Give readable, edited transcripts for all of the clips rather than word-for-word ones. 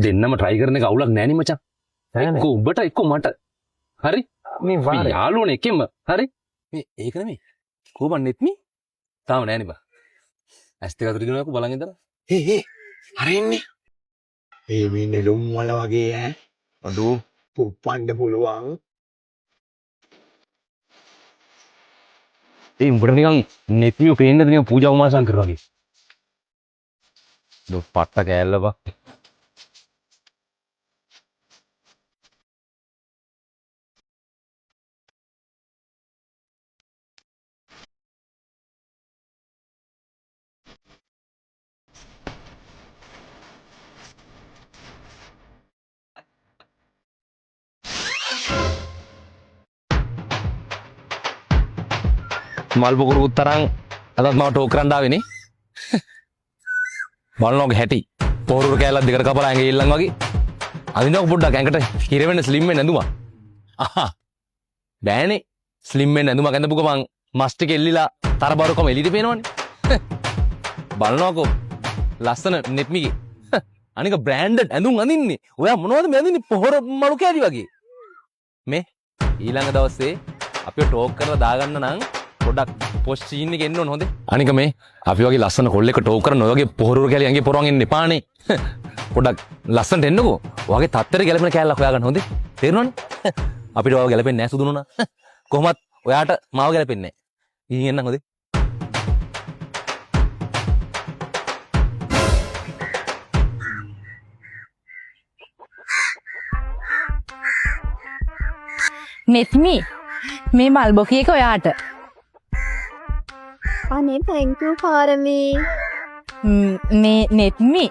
දෙන්නම try කරන එක අවුලක් නෑනේ මචං. නෑ. එක්ක උඹට එක්ක මට. හරි? මේ මේ වාරේ යාළුවනේ එකෙම. හරි? මේ ඒක නෙමෙයි. කොහොමද නෙත්මි? තාම නෑනේ බා. ඇස් දෙක අතර දිනනකෝ බලන් ඉඳලා. ඒ ඒ අර එන්නේ. ඒ මේ නෙළුම් වල වගේ ඈ. අඩෝ පුප්පන්න පුළුවන්. ඒ උඹට නිකන් නෙත්මිව පේන්නේ නැති නිකන් පූජා උමාසංකර වගේ. දො පට්ට කෑල්ල බා. මල් පොකුරුත් තරම් අදත් මම ටෝක් කරන්න ආවේ නේ. බලනෝගේ හැටි. පොහොරුර කෑල්ලක් දෙකට කපලා ඇඟේ ඉල්ලන් වගේ. අඳිනකො පොඩ්ඩක් ඇඟට හිර වෙන්න ස්ලිම් වෙන්න ඇඳුමක්. අහා. බෑනේ. ස්ලිම් වෙන්න ඇඳුමක් ඇඳපු ගමන් මස් ටික එල්ලිලා තරබරුකම එළියට පේනවනේ. බලනකො ලස්සන නෙත්මිගේ. අනික බ්‍රෑන්ඩඩ් ඇඳුම් අඳින්නේ. ඔයා මොනවද මේ අඳින්නේ පොහොර මලු කෑලි වගේ. මේ ඊළඟ දවසේ අපිව ටෝක් කරලා දාගන්න නම් පොඩ්ඩක් පොස්ට් සීන් එකේ එන්න ඕන හොඳේ. අනික මේ අපි වගේ ලස්සන කොල්ලෙක් ටෝක් කරන ඔය වගේ පොහොරුර කෑලි ඇඟේ පොරවන් එන්න එපානේ. පොඩ්ඩක් ලස්සනට එන්නකෝ. ඔයාගේ තත්ත්වයට ගැලපෙන කෑල්ලක් හොයාගන්න හොඳේ. තේරුණානේ? අපිට ඔයාව ගැලපෙන්නේ නැහැ සුදු නෝනා. කොහොමත් ඔයාට මාව ගැලපෙන්නේ නැහැ. ගිහින් එන්නම් හොඳේ. නෙත්මි මේ මල් බොකි එක ඔයාට. අනේ thank you Parami. මේ නෙත්මි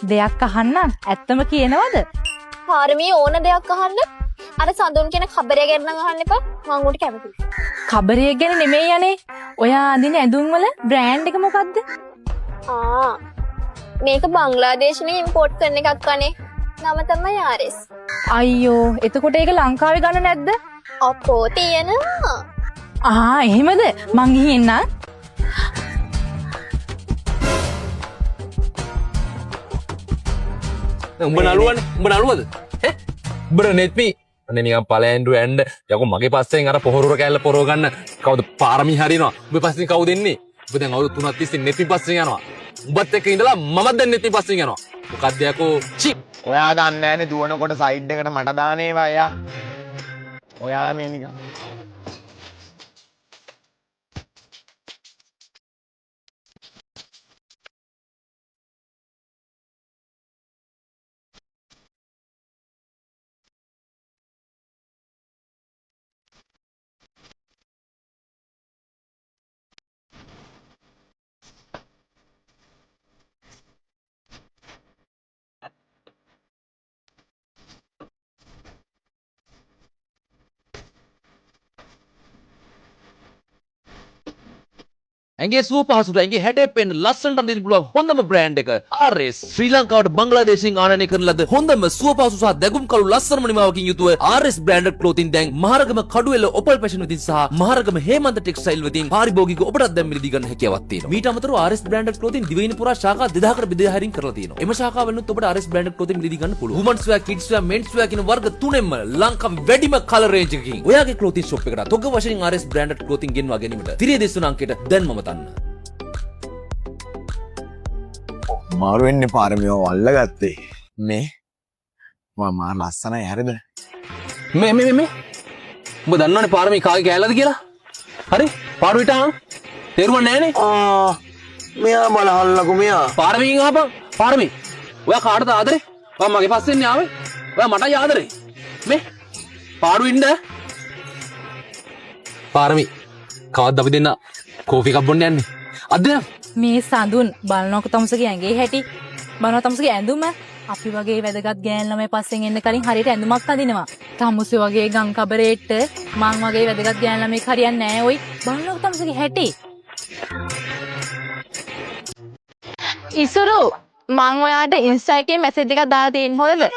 දෙයක් අහන්න ඇත්තම කියනවද? පාරමී ඕන දෙයක් අහන්න. අර සඳුන් කියන කබරය ගැන නම් අහන්න එපා. මං ඌට කැමතියි. කබරය ගැන නෙමෙයි අනේ. ඔයා අඳින ඇඳුම් වල බ්‍රෑන්ඩ් එක මොකද්ද? ආ මේක බංග්ලාදේශනේ ඉම්පෝට් කරන එකක් අනේ. නම තමයි RS. අයියෝ එතකොට ඒක ලංකාවේ ගන්න නැද්ද? අපෝ තියෙනවා. ආ එහෙමද? මං ගිහින් එන්නම්. උඹ නළුවනේ. උඹ නළුවද? ඈ? උඹට නෙත්මි අනේ නිකන් පලෑන්ඩු ඇන්ඩ යකෝ මගේ පස්සෙන් අර පොහොරුර කෑල්ල පොරව ගන්න කවුද පාරමී හරිනවා. උඹ පස්සෙන් කවුද එන්නේ? උඹ දැන් අවුරුදු 3ක් තිස්සේ නෙත්මි පස්සෙන් යනවා. උඹත් එක්ක ඉඳලා මමත් දැන් නෙත්මි පස්සෙන් යනවා. මොකද්ද යකෝ චි ඔයා දන්නේ නෑනේ දුවනකොට සයිඩ් එකට මට දාන ඒවා එයා. ඔයා මේ නිකන් ඇගේ සුව පහසුට ඇගේ හැඩය පෙන්න ලස්සනට අඳින්න පුළුවන් හොඳම බ්‍රෑන්ඩ් එක RS. ශ්‍රී ලංකාවට බංග්ලාදේශයෙන් ආනයනය කරන ලද හොඳම සුව පහසු සහ දැගුම් කළු ලස්සනම නිමාවකින් යුතුව RS branded clothing දැන් මහරගම කඩුවෙල ඔපල් ෆැෂන් වෙතින් සහ මහරගම හේමන්ත ටෙක්ස්ටයිල් වෙතින් පාරිභෝගික ඔබටත් දැන් මිලදී ගන්න හැකියාවක් තියෙනවා. මීට අමතරව RS branded clothing දිවයින පුරා ශාඛා 2000කට බෙදා හැරීම් කරලා තියෙනවා. එම ශාඛාවලිනුත් ඔබට RS branded clothing මිලදී ගන්න පුළුවන්. Women's wear, kids wear, men's wear කියන වර්ග තුනෙන්ම ලංකාවේ වැඩිම කලර් රේන්ජ් එකකින් ඔයාගේ ක්ලෝතින් ෂොප් එකට තොග වශයෙන් RS branded clothing ගෙන්වා ගැනීමට තිරයේ දෙස්වන අංකයට දැන් මම තන්න. මාරු වෙන්නේ පාරමියව අල්ලගත්තේ. මේ මම මාර ලස්සනයි හරිද? මේ මේ මේ උඹ දන්නවනේ පාරමී කාගේ කෑල්ලද කියලා? හරි? පාරු හිටහන්. තේරුම් නෑනේ. ආ මෙයා බලහල්ලකෝ මෙයා. පාරමීගෙන් අහපන්. පාරමී. ඔයා කාටද ආදරේ? ඔයා මගේ පස්සෙන් ආවේ. ඔයා මටයි ආදරේ. මේ පාරු ඉන්න. පාරමී කවද්ද අපි දෙන්න කෝෆි එකක් බොන්න යන්නේ? අද යන්න. මේ සඳුන් බලනකො තමුසගේ ඇඟේ හැටි. බලනවා තමුසගේ ඇඳුම. අපි වගේ වැදගත් ගෑන් ළමයි පස්සෙන් එන්න කලින් හරියට ඇඳුමක් අඳිනවා. තමුසේ වගේ ගම් කබරේට්ට මං වගේ වැදගත් ගෑන් ළමෙක් හරියන්නේ නෑ ඔයි. බලනකො තමුසගේ හැටි. ඉසුරු මං ඔයාට ඉන්ස්ටා එකේ මැසේජ් එකක් දාලා තියෙන්න හොඳද?